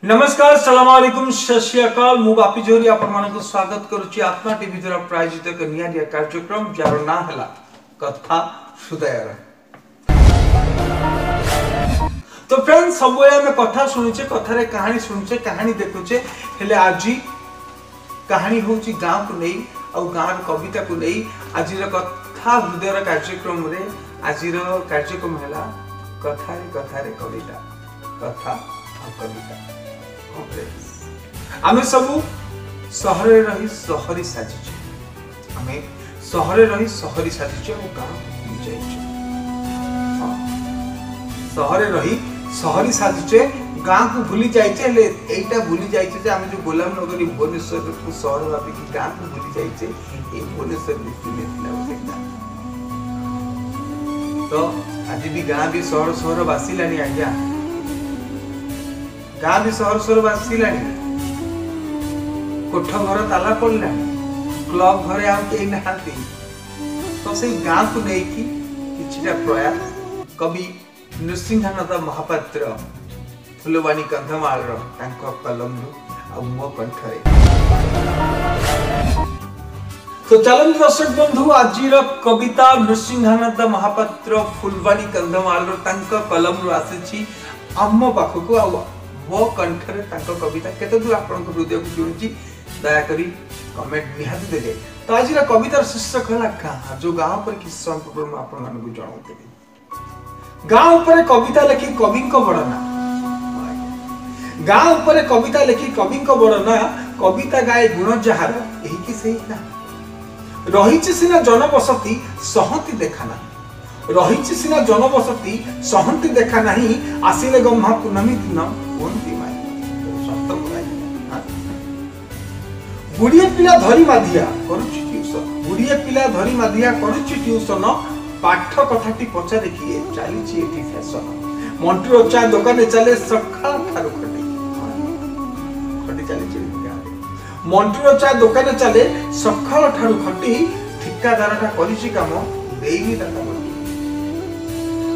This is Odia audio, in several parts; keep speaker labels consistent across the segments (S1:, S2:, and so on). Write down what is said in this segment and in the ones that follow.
S1: नमस्कार, सलाम आलैकुम, सत श्री अकाल। मु बापी जोरी आपण मानकु स्वागत करूची आत्मा टीवी द्वारा प्रायोजित एक निहारिया कार्यक्रम जार ना हला कथा हृदयर। तो फ्रेंड, सबुबेले आमे कथा शुणुचे, कथारे कहानी शुणुचे, कहानी देखुचे, हेले आजी कहानी होची गाँ को नहीं आउ गाँ कविता को नहीं। आजिर कथा हृदयर कार्यक्रम रे आजिर कार्यक्रम हला कथारे कथारे कविता, कथा आ कविता। आमे सबु सहरे रही सहरी साजिचे, आमे सहरे रही सहरी साजिचे और गाँ भूली जाइचे। सहरे रही सहरी साजिचे, गाँ को भूली जाइचे। हेले एटा भूली जाइचे जे आमे जो गोलाम नगरी भुवनेश्वर को सहर भाबिकी गाँ को भूली जाइचे। ए भुवनेश्वर बितिले थिला गोटे गाँ। तो आज भी गाँ भी सहर सहर बासिलानी आज्ञा, गाँ भी सहर सहर बासिलानी। कोठ घर ताला पड़लानी, क्लब घरे आउ केही नाहांती। तो सेई गाँ को नेकी किछिटा प्रयास कवि नृसिंहानंद महापात्र फुलवाणी कंधमाल तांक कलम आ मो कंठरे। तो चलन दर्शक बंधु, आजिर कविता नृसिंहानंद महापात्र फुलवाणी कंधमाल तांक कलम आसीची आम पाखक आ मो कंठरे तांक कविता केते दूर आपणक हृदय को छुंची दयाकरी कमेंट निहाती देवे। तो आजिर कवितार शीर्षक हला गाँ, जो गाँ पर किछि समय पूर्व मैं आपण मानकु जणाउतेबी। गाँ उपरे कविता लेखी कविंक बड़ ना, गाँ उपरे कविता लेखी कविंक बड़ ना, कविता गाए गुण जाहार एही कि सेही ना। रहिछि सिना जनबसती सहंती देखा ना, रहिछि सिना जनबसती सहंती देखा नाही, आसिले गम्हा पूर्णमी दिन कुहंती माई। सत गुड़िए पिला धरी माधिया करुछि ट्यूशन, गुड़िए पिला धरी माधिया करुछि ट्यूशन, पाठ कथाटी पचारे किए चालीछि एठी फैशन। मंटुर चा दोकाने चले सकाळ ठारू खटी खटी चालीछि गाँरे। मंटुर चा दोकाने चले सकाळ ठारू खटी, ठिकादारटा करिछि काम देइनि दादा बटी।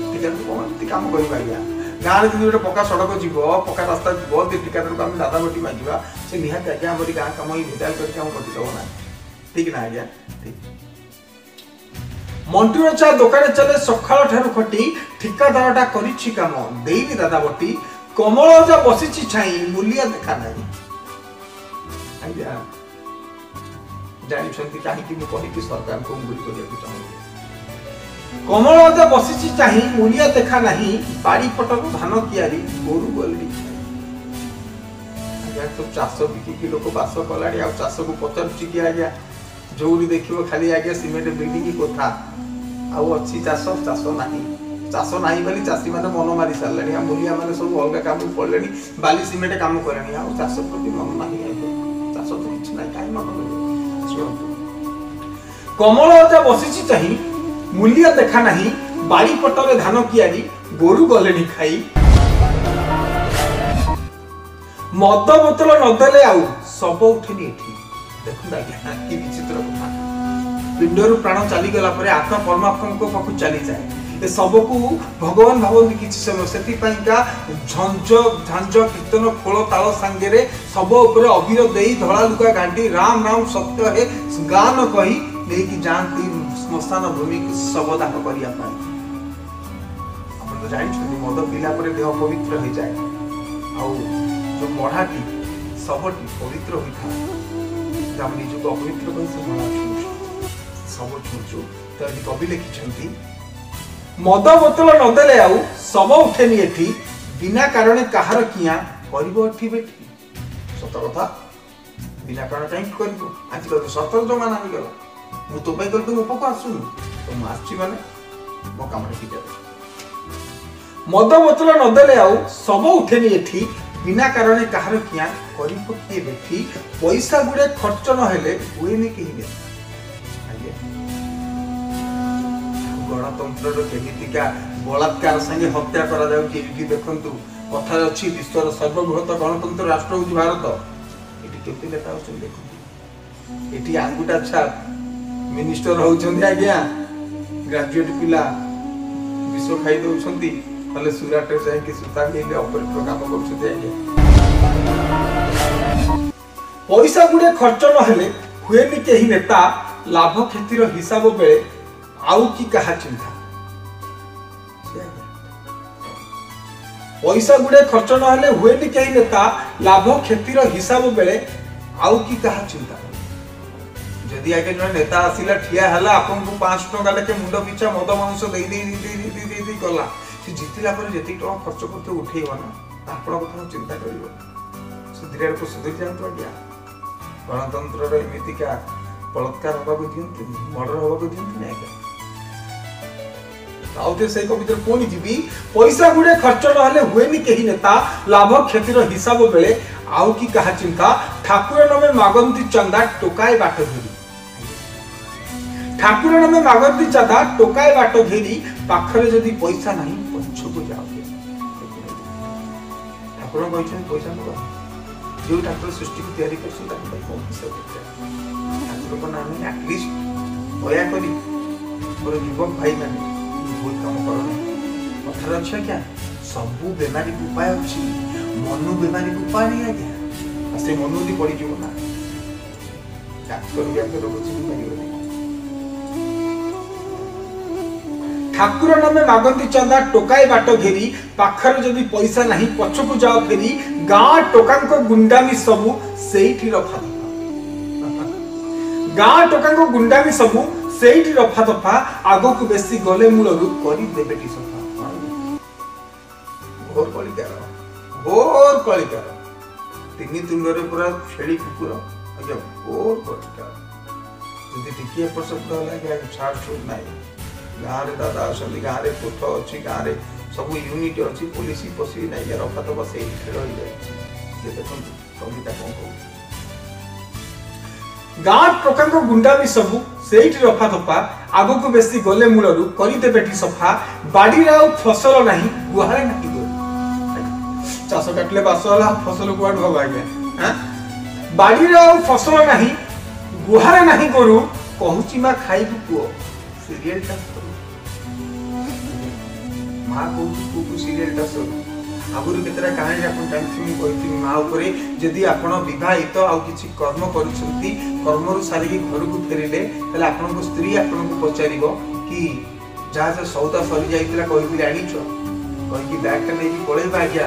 S1: ठिकादार कोन काम करिब आज्ञा? गाँरे जदि गोटे पक्का सड़क जीव, पक्का रास्ता जीव, ठिकादार को आम दादा बटी मागिबा से निहाती आज्ञा आमरी गाँ काम भेदाल करके आम बटी दब ना, ठीक ना आज्ञा? ठीक। मंटुर चा दोकाने चले सकाळ ठारू खटी, ठिकादारटा करिछि काम देइनि दादा बटी, कमल जा बसिछि छाई मूलिया देखा नाही। आज्ञा जानिछंती काहेकि मु कहिକି सरकार को उंगुली करियाकु चाहूँ। कमल जा बसिछि चाही मूलिया देखा नाही, बाड़ी पटर धान कियारी गोरु गलड़ी। आज्ञा तो चाष बिकिकी लोक बास कलाड़ी, आ चाष को पचारुछि कि आज्ञा? जोड़ी देखिबो खाली आज्ञा सिमेंट बिल्डिंग कोठा, आउ अच्छी चाष, चाष नाही। चाष नाही बोली चाषी माने मन मारि सारिलेଣି, आ मूलिया माने सब अलगा काम पड़लेଣି, बाली सिमेंट काम कलेଣି, आउ चाष प्रति मन नाही आज्ञा। चाष तो किछि नाही, काई मन करिବ? शुणंतु, कमल जा बसिछि चाही मूलिया देखा नाही, बाड़ी पटरे धान कियारी गोरु गलेଣି खाई, मद बोतल नदेले आउ शव उठेनि एठी। देखुन आज्ञा कि विचित्र कथा। पिंडरू प्राण चालीगला परे आत्मा परमात्माଙ୍କ पाखକୁ चाली जाए। ए सबକୁ भगवान भावंती किछि समय, सेथिपाइका झंझ झांझ कीर्तन खोल ताल सांगेरे सब उपरे अबीर देई धळा लुगा गांडी राम राम सत्य हे गान कही नेकी जांती श्मशान भूमि को शवदाह करिया पाई। आपण तो जानिछंती मद पीला परे देह पवित्र हो जाए, आउ जो मढ़ाटी शवटी पवित्र होई था, हम निजको अपवित्र कही से मढ़ा छुँचु, शव छुँचु। तो एठी कवि लिखिछंती मद बोतल नदेले आउ शव उठेनि एठी, बिना कारणे काहार किया करिब एठी बेठी। सत कथा, बिना कारण काहीं करिब? आजकल तो सतर जमाना हो गला, मु तो पाई कल तो मो पाखକୁ आसुनि, तो मु आसछि माने मो कामटा ठीक जावे। मद बोतल नदेले आउ शव उठेनि एठी, बिना कारणे काहार किया करिब किए बेठी, पैसा गुड़े खर्च न हेले हुएनि केही बेठी। आज्ञा गणतंत्र केमितिका बलात्कार संगे हत्या करा जाउछि एठी देखंतु। कथा अछि विश्वर सर्वबृहत गणतंत्र राष्ट्र होउछि भारत। एठी केते नेता होउछन देखंतु, एठी आंगुटा छाप मिनिस्टर होउछंती आज्ञा, ग्राजुएट पिला विष खाई दउछंती, नले सुराटे जाइकी सुता मिले ऑपरेटर काम करुछंती आज्ञा। ପଇସା ଗୁଡେ ଖର୍ଚ୍ଚ ନହେଲେ ହୁଏନି କେହି ନେତା, ଲାଭ କ୍ଷତିର ହିସାବ ବେଳେ ଆଉ କି କାହା ଚିନ୍ତା। ପଇସା ଗୁଡେ ଖର୍ଚ୍ଚ ନହେଲେ ହୁଏନି କେହି ନେତା, ଲାଭ କ୍ଷତିର ହିସାବ ବେଳେ ଆଉ କି କାହା ଚିନ୍ତା। ଯଦି ଆଜ୍ଞା ଜଣେ ନେତା ଆସିଲା, ଠିଆ ହେଲା, ଆପଣଙ୍କୁ 500 ଟଙ୍କା ଲେଖେ ମୁଣ୍ଡ ପିଛା ମଦ ମାଂସ ଦେଇ ଦେଇ ଦେଇ ଦେଇ ଦେଇ ଦେଇ ଦେଇ ଗଲା, ସେ ଜିତିଲା ପରେ ଯେତିକି ଟଙ୍କା ଖର୍ଚ୍ଚ କରୁଥିବ ଉଠେଇବ ନା, ଆପଣଙ୍କ କଥା ଚିନ୍ତା କରିବ। ସୁଧୁରିବାକୁ ସୁଧୁରି ଯାଆନ୍ତୁ ଆଜ୍ଞା। ଗଣତନ୍ତ୍ରର ଏମିତିକା ବଳାତ୍କାର ହବାକୁ ଦିଅନ୍ତୁନି, ମର୍ଡର ହବାକୁ ଦିଅନ୍ତୁନି ଆଜ୍ଞା। ଆଉ ସେଇ କବିତାରେ ପୁଣି ଯିବି। ପଇସା ଗୁଡେ ଖର୍ଚ୍ଚ ନହେଲେ ହୁଏନି କେହି ନେତା, ଲାଭ କ୍ଷତିର ହିସାବ ବେଳେ ଆଉ କି କାହା ଚିନ୍ତା। ଠାକୁର ନମେ ମାଗନ୍ତି ଚନ୍ଦା ଟୋକାଏ ବାଟ ଘେରି, ଠାକୁର ନମେ ମାଗନ୍ତି ଚାନ୍ଦା ଟୋକାଏ ବାଟ ଘେରି, ପାଖରେ ଯଦି ପଇସା ନାହିଁ ପଛକୁ ଯାଅ। ଠାକୁର କହିଛନ୍ତି ପଇସା ନବ, ଯେଉଁ ଠାକୁର ସୃଷ୍ଟିକୁ ତିଆରି କରିଛନ୍ତି ତାଙ୍କ ପାଇଁ କଣ ପଇସା ଦରକାର? ଠାକୁରଙ୍କ ନାମ ଆଟଲିଷ୍ଟ ଦୟାକରି ମୋର ଯୁବକ ଭାଇମାନେ ଭୁଲ କାମ କରନି। କଥାରେ ଅଛି ଆଜ୍ଞା, ସବୁ ବେମାରୀକୁ ଉପାୟ ଅଛି, ମନୁ ବେମାରୀକୁ ଉପାୟ ନାହିଁ ଆଜ୍ଞା। ଆଉ ସେ ମନୁ ଯଦି ପଡ଼ିଯିବ ନା, ଡାକ୍ତର ବି ଆଗ ରୋଗ ଚିହ୍ନି ପାରିବନି। ଠାକୁର ନାମେ ମାଗନ୍ତି ଚନ୍ଦା ଟୋକାଏ ବାଟ ଘେରି, ପାଖରେ ଯଦି ପଇସା ନାହିଁ ପଛକୁ ଯାଅ ଫେରି, ଗାଁ ଟୋକାଙ୍କ ଗୁଣ୍ଡାମି ସବୁ ସେଇଠି ରଫା ଦଫା, ଗାଁ ଟୋକାଙ୍କ ଗୁଣ୍ଡାମି ସବୁ ସେଇଠି ରଫା ଦଫା, ଆଗକୁ ବେଶୀ ଗଲେ ମୂଳରୁ କରିଦେବେଟି ସଫା। ଘୋର କଳିକାର, ଘୋର କଳିକାର, ତିନି ତୁଣ୍ଡରେ ପୁରା ଛେଳି କୁକୁର ଆଜ୍ଞା, ଘୋର କଳିକାର। ଯଦି ଟିକିଏ ଏପଟ ସେପଟ ହେଲା ଆଜ୍ଞା ଛାଡ଼ ଛୁଟ ନାହିଁ। ଗାଁରେ ଦାଦା ଅଛନ୍ତି, ଗାଁରେ କୋଠ ଅଛି, ଗାଁରେ ସବୁ ୟୁନିଟ୍ ଅଛି, ପୋଲିସ ପଶିବି ନାହିଁ, ରଫା ଦଫା ସେଇଠି ଖେଳ ହେଇଯାଉଛି। ଦେଖନ୍ତୁ କବିତା କଣ କହୁଛି। ଗାଁ ଟୋକାଙ୍କ ଗୁଣ୍ଡାମି ସବୁ ସେଇଠି ରଫା ଦଫା, ଆଗକୁ ବେଶୀ ଗଲେ ମୂଳରୁ କରିଦେବେଠି ସଫା, ବାଡିରେ ଆଉ ଫସଲ ନାହିଁ ଗୁହାଳେ ନାହିଁ ଗୋରୁ। ଚାଷ କାଟିଲେ ବାସ ହେଲା, ଫସଲ କୁଆଡୁ ହବ ଆଜ୍ଞା? ବାଡିରେ ଆଉ ଫସଲ ନାହିଁ ଗୁହାଳେ ନାହିଁ ଗୋରୁ, କହୁଛି ମା ଖାଇବୁ ପୁଅ ସିରିଏଲଟା ସରୁ। ମା କହୁଛି ପୁଅକୁ ସିରିଏଲଟା ସରୁ। ଆଗରୁ କେତେଟା କାହାଣୀ ଆପଣ ଜାଣିଥିବେ, ମୁଁ କହିଥିଲି ମା ଉପରେ, ଯଦି ଆପଣ ବିବାହିତ ଆଉ କିଛି କର୍ମ କରୁଛନ୍ତି, କର୍ମରୁ ସାରିକି ଘରକୁ ଫେରିଲେ, ତାହେଲେ ଆପଣଙ୍କ ସ୍ତ୍ରୀ ଆପଣଙ୍କୁ ପଚାରିବ କି ଯାହା ଯାହା ସଉଦା ସରିଯାଇଥିଲା କହିଥିଲି ଆଣିଛ, କହିକି ବ୍ୟାଗଟା ନେଇକି ପଳେଇବ ଆଜ୍ଞା।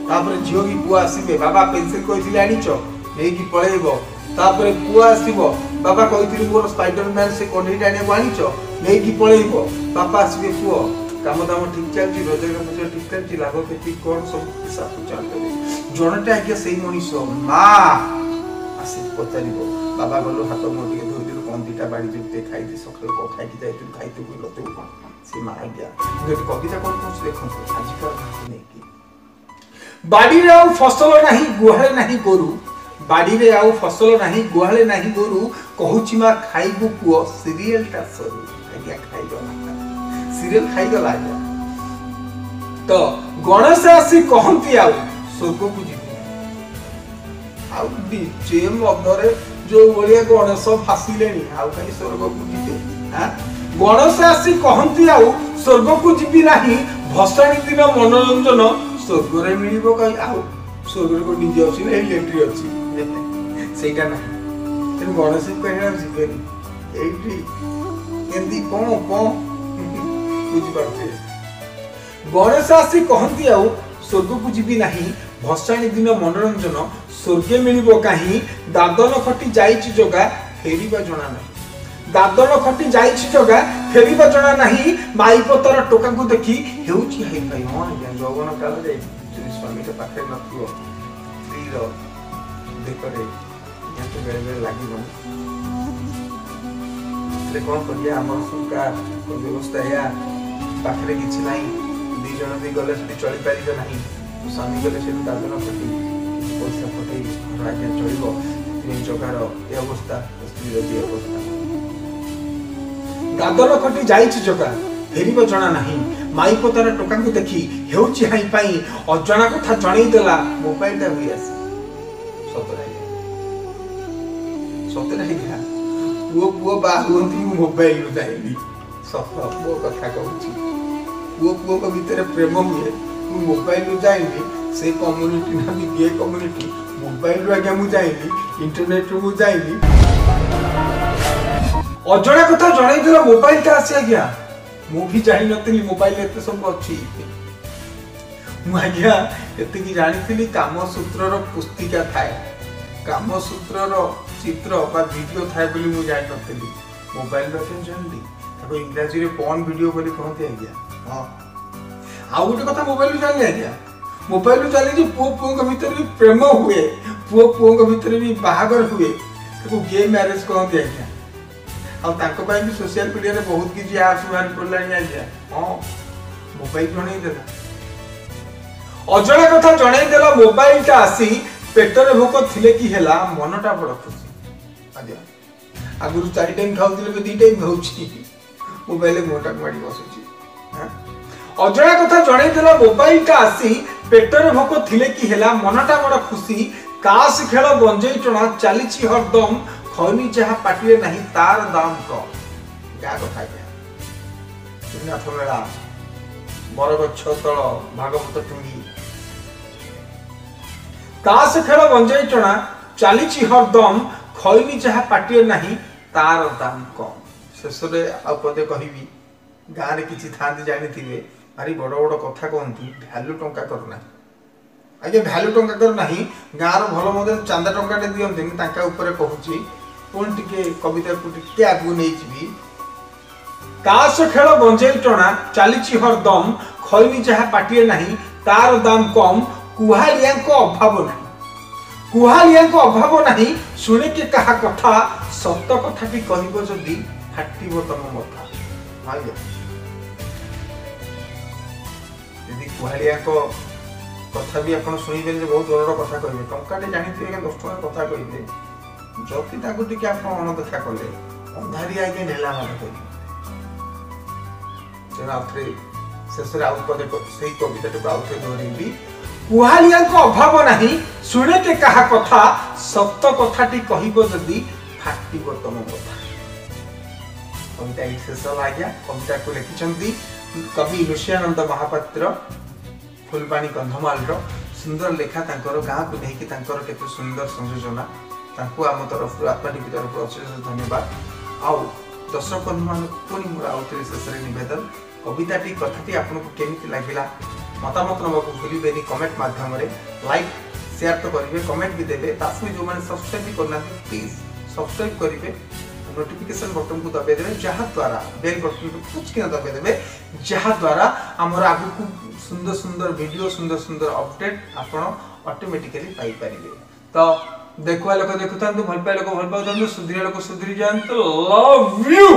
S1: ତାପରେ ଝିଅ କି ପୁଅ ଆସିବେ, ବାବା ପେନସିଲ କହିଥିଲି ଆଣିଛ, ନେଇକି ପଳେଇବ। ତାପରେ ପୁଅ ଆସିବ, ବାବା କହିଥିଲି ମୋର ସ୍ପାଇଡର ମ୍ୟାନ ସେ କଣ୍ଢେଇଟା ଆଣିବାକୁ ଆଣିଛ, ନେଇକି ପଳେଇବ। ବାପା ଆସିବେ, ପୁଅ କାମ ଦାମ ଠିକ ଚାଲିଛି, ରୋଜଗାର ଫୋଜଗାର ଠିକ ଚାଲିଛି, ଲାଭ କ୍ଷତି କଣ ସବୁ ହିସାବ ପଚାରିଦେବେ। ଜଣଟା ଆଜ୍ଞା ସେଇ ମଣିଷ ମା ଆସିକି ପଚାରିବ, ବାବା ଗଲୁ ହାତ ମୁହଁ ଟିକେ ଧୋଇଦେଲୁ, କଣ ଦିଟା ବାଡ଼ି ଟିକେ ଖାଇଦି, ସକାଳୁ କଣ ଖାଇକି ଯାଇଥିଲୁ, ଖାଇଥିବୁ ନଥିବୁ କଣ? ସେ ମା ଆଜ୍ଞା। କିନ୍ତୁ କବିତା କଣ କହୁଛି ଦେଖନ୍ତୁ, ଆଜିକାର ମାକୁ ନେଇକି। ବାଡ଼ିରେ ଆଉ ଫସଲ ନାହିଁ ଗୁହାଳେ ନାହିଁ ଗୋରୁ, ବାଡ଼ିରେ ଆଉ ଫସଲ ନାହିଁ ଗୁହାଳେ ନାହିଁ ଗୋରୁ, କହୁଛି ମା ଖାଇବୁ ପୁଅ ସିରିଏଲଟା ସରୁ। ଆଜ୍ଞା ଖାଇଗଲା ସିରିଏଲ, ଖାଇଗଲା ଆଜ୍ଞା। ତ ଗଣେଶ ଆସି କହନ୍ତି ଆଉ ସ୍ୱର୍ଗକୁ ଯିବି, ଆଉ ଡିଜେ ମଦରେ ଯୋଉ ଭଳିଆ ଗଣେଶ ଭାସିଲେଣି, ଆଉ କାହିଁ ସ୍ୱର୍ଗକୁ ଯିବେ? ଗଣେଶ ଆସି କହନ୍ତି ଆଉ ସ୍ୱର୍ଗକୁ ଯିବି ନାହିଁ, ଭସାଣି ଦିନ ମନୋରଞ୍ଜନ ସ୍ୱର୍ଗରେ ମିଳିବ କାହିଁ? ଆଉ ସ୍ୱର୍ଗରେ କୋଉ ଡିଜେ ଅଛି ନା ଇଲେକ୍ଟ୍ରି ଅଛି? ସେଇଟା ନାହିଁ। ତେଣୁ ଗଣେଶ କହିଲେ ଆଉ ଯିବେନି, ଏଇଠି ଏମିତି କଣ କଣ ବୁଝିପାରୁଥିବେ। ଗଣେଶ ଆସି କହନ୍ତି ଆଉ ସ୍ୱର୍ଗକୁ ଯିବି ନାହିଁ, ଭସାଣି ଦିନ ମନୋରଞ୍ଜନ ସ୍ୱର୍ଗେ ମିଳିବ କାହିଁ, ଦାଦନ ଖଟି ଯାଇଛି ଜଗା ଫେରିବା ଜଣା ନାହିଁ, ଦାଦନ ଖଟି ଯାଇଛି ଜଗା ଫେରିବା ଜଣା ନାହିଁ, ମାଇପ ତାର ଟୋକାଙ୍କୁ ଦେଖି ହେଉଛି ହାଇ ଫାଇ। ହଁ ଆଜ୍ଞା, ଯୌବନ କାଳରେ ଯଦି ସ୍ୱାମୀଟା ପାଖରେ ନଥିବ, ସ୍ତ୍ରୀର ବେକରେ ନିହାତି ବେଳେ ବେଳେ ଲାଗିବନି। ହେଲେ କଣ କରିବା, ଆମର ସରକାର ବ୍ୟବସ୍ଥା ଏହା, ପାଖରେ କିଛି ନାହିଁ, ଦି ଜଣ ବି ଗଲେ ସେଠି ଚଳିପାରିବେ ନାହିଁ। ସ୍ୱାମୀ ଗଲେ ସେଠି ଦାଦନ ଖଟି କିଛି ପଇସା ପଠେଇ ଘର ଆଜ୍ଞା ଚଳିବ। ସେଥିପାଇଁ ଜଗାର ଏ ଅବସ୍ଥା, ସ୍ତ୍ରୀର ବି ଅବସ୍ଥା। ଦାଦନ ଖଟି ଯାଇଛି ଜଗା ଫେରିବ ଜଣା ନାହିଁ, ମାଇପ ତାର ଟୋକାଙ୍କୁ ଦେଖି ହେଉଛି ହାଇ ପାଇଁ, ଅଜଣା କଥା ଜଣେଇ ଦେଲା ମୋବାଇଲଟା ହୋଇ ଆସି। ସତରେ ଆଜ୍ଞା, ସତରେ ଆଜ୍ଞା, ପୁଅ ପୁଅ ବାହା ହୁଅନ୍ତି ମୁଁ ମୋବାଇଲରୁ ଯାଇନି, ସତ ମୋ କଥା କହୁଛି। ପୁଅ ପୁଅଙ୍କ ଭିତରେ ପ୍ରେମ ହୁଏ, ମୁଁ ମୋବାଇଲରୁ ଜାଣିଲି ସେ କମ୍ୟୁନିଟି ନା ବି ଗେ କମ୍ୟୁନିଟି। ମୋବାଇଲରୁ ଆଜ୍ଞା ମୁଁ ଜାଣିଲି, ଇଣ୍ଟରନେଟରୁ ମୁଁ ଜାଣିଲି। ଅଜଣା କଥା ଜଣେଇଥିଲା ମୋବାଇଲଟା ଆସି ଆଜ୍ଞା। ମୁଁ ବି ଜାଣିନଥିଲି ମୋବାଇଲରେ ଏତେ ସବୁ ଅଛି। ମୁଁ ଆଜ୍ଞା ଏତିକି ଜାଣିଥିଲି କାମସୂତ୍ରର ପୁସ୍ତିକା ଥାଏ, କାମସୂତ୍ରର ଚିତ୍ର ବା ଭିଡ଼ିଓ ଥାଏ ବୋଲି ମୁଁ ଜାଣିନଥିଲି। ମୋବାଇଲରୁ ଆଜ୍ଞା ଜାଣିଲି। ତାକୁ ଇଂରାଜୀରେ ପର୍ନ ଭିଡ଼ିଓ ବୋଲି କହନ୍ତି ଆଜ୍ଞା। ହଁ, ଆଉ ଗୋଟେ କଥା ମୋବାଇଲରୁ ଜାଣିଲି ଆଜ୍ଞା। ମୋବାଇଲରୁ ଜାଣିଲି ଯେ ପୁଅ ପୁଅଙ୍କ ଭିତରେ ବି ପ୍ରେମ ହୁଏ, ପୁଅ ପୁଅଙ୍କ ଭିତରେ ବି ବାହାଘର ହୁଏ, ତାକୁ ଗେ ମ୍ୟାରେଜ କହନ୍ତି ଆଜ୍ଞା। ଆଉ ତାଙ୍କ ପାଇଁ ବି ସୋସିଆଲ ମିଡ଼ିଆରେ ବହୁତ କିଛି ଆପ୍ସ ବାହାରି ପଡ଼ିଲାଣି ଆଜ୍ଞା। ହଁ, ମୋବାଇଲ ଜଣେଇଦେଲା। ଅଜଣା କଥା ଜଣେଇଦେଲା ମୋବାଇଲଟା ଆସି। ପେଟରେ ଭୋକ ଥିଲେ କି ହେଲା, ମନଟା ବଡ଼ ଖୁସି ଆଜ୍ଞା। ଆଗରୁ 4 ଟାଇମ୍ ଖାଉଥିଲେ, ଏବେ 2 ଟାଇମ୍ ଖାଉଛି, ମୋବାଇଲରେ ମୁହଁଟାକୁ ମାଡ଼ି ବସୁଛି। ଅଜଣା କଥା ଜଣେଇଦେଲା ମୋବାଇଲଟା ଆସି। ପେଟରେ ଭୋକ ଥିଲେ କି ହେଲା, ମନଟା ବଡ଼ ଖୁସି। ତାସ ଖେଳ ଗଞ୍ଜେଇ ଟଣା ଚାଲିଛି ହରଦମ, ଖଇନି ଯାହା ପାଟିରେ ନାହିଁ ତାର ଦାମ କମ। ଗାଁ କଥା ଆଜ୍ଞା। ତ୍ରିନାଥ ମେଳା, ବରଗଛ ତଳ, ଭାଗବତ ଟୁଙ୍ଗି। ତାସ ଖେଳ ଗଞ୍ଜେଇ ଟଣା ଚାଲିଛି ହରଦମ, ଖଇନି ଯାହା ପାଟିରେ ନାହିଁ ତାର ଦାମ କମ। ଶେଷରେ ଆଉ ପଦେ କହିବି, ଗାଁରେ କିଛି ଥାଆନ୍ତି ଜାଣିଥିବେ, ଭାରି ବଡ଼ ବଡ଼ କଥା କହନ୍ତି, ଭ୍ୟାଲୁ ଟଙ୍କା କର ନାହିଁ ଆଜ୍ଞା, ଭ୍ୟାଲୁ ଟଙ୍କା କର ନାହିଁ। ଗାଁର ଭଲ ମନ୍ଦ ଚାନ୍ଦା ଟଙ୍କାଟେ ଦିଅନ୍ତିନି, ତାଙ୍କ ଉପରେ କହୁଛି। ପୁଣି ଟିକେ କବିତାକୁ ଟିକେ ଆଗକୁ ନେଇଯିବି। ତାସ ଖେଳ ଗଞ୍ଜେଇ ଟଣା ଚାଲିଛି ହରଦମ, ଖଇନି ଯାହା ପାଟିରେ ନାହିଁ ତାର ଦାମ କମ। କୁହାଳିଆଙ୍କ ଅଭାବ ନାହିଁ, କୁହାଳିଆଙ୍କ ଅଭାବ ନାହିଁ, ଶୁଣିକି କାହା କଥା, ସତ କଥାଟି କହିବ ଯଦି ଫାଟିବ ତମ ମଥା। ଆଜ୍ଞା, ଯଦି କୁହାଳିଆଙ୍କ କଥା ବି ଆପଣ ଶୁଣିବେନି ଯେ ବହୁତ ବଡ଼ ବଡ଼ କଥା କହିବେ, ଟଙ୍କାଟେ ଜାଣିଥିବେ ଆଜ୍ଞା, 10 ଟଙ୍କା କଥା କହିବେ, ଯଦି ତାଙ୍କୁ ଟିକେ ଆପଣ ଅଣଦେଖା କଲେ ଅନ୍ଧାରି ଆଜ୍ଞା ଢେଲା ମାଡ଼ କରିବେ। ତେଣୁ ଆଉଥରେ ଶେଷରେ ଆଉ ପଦେ ସେଇ କବିତାଟିକୁ ଆଉଥରେ ଦୋହରେଇବି। କୁହାଳିଆଙ୍କ ଅଭାବ ନାହିଁ, ଶୁଣେକେ କାହା କଥା, ସତ କଥାଟି କହିବ ଯଦି ଫାଟିବ ତମ କଥା। କବିତା ଏଇଠି ଶେଷ ହେଲା ଆଜ୍ଞା। କବିତାକୁ ଲେଖିଛନ୍ତି କବି ଋଷିଆନନ୍ଦ ମହାପାତ୍ର, ଫୁଲବାଣୀ କନ୍ଧମାଳର। ସୁନ୍ଦର ଲେଖା, ତାଙ୍କର ଗାଁକୁ ନେଇକି ତାଙ୍କର କେତେ ସୁନ୍ଦର ସଂଯୋଜନା। ତାଙ୍କୁ ଆମ ତରଫରୁ, ଆତ୍ମା ଟିଭି ତରଫରୁ ଅଶେଷ ଧନ୍ୟବାଦ। ଆଉ ଦର୍ଶକ ବନ୍ଧୁମାନଙ୍କୁ ପୁଣି ମୋର ଆଉଥରେ ଶେଷରେ ନିବେଦନ, କବିତାଟି କଥାଟି ଆପଣଙ୍କୁ କେମିତି ଲାଗିଲା ମତାମତ ନେବାକୁ ଭୁଲିବେନି କମେଣ୍ଟ ମାଧ୍ୟମରେ। ଲାଇକ୍ ସେୟାର ତ କରିବେ, କମେଣ୍ଟ ବି ଦେବେ। ତା ସହିତ ଯେଉଁମାନେ ସବସ୍କ୍ରାଇବ୍ ବି କରିନାହାନ୍ତି ପ୍ଲିଜ୍ ସବସ୍କ୍ରାଇବ୍ କରିବେ, ନୋଟିଫିକେସନ୍ ବଟନକୁ ଦବାଇ ଦେବେ, ଯାହାଦ୍ୱାରା ବେଲ୍ ବଟନକୁ ପୁଚକିନା ଦବାଇ ଦେବେ, ଯାହାଦ୍ୱାରା ଆମର ଆଗକୁ ସୁନ୍ଦର ସୁନ୍ଦର ଭିଡ଼ିଓ, ସୁନ୍ଦର ସୁନ୍ଦର ଅପଡେଟ୍ ଆପଣ ଅଟୋମେଟିକାଲି ପାଇପାରିବେ। ତ ଦେଖୁଆ ଲୋକ ଦେଖୁଥାନ୍ତୁ, ଭଲ ପାଇବା ଲୋକ ଭଲ ପାଉଥାନ୍ତୁ, ସୁଧୁରିଆ ଲୋକ ସୁଧୁରି ଯାଆନ୍ତୁ। Love you.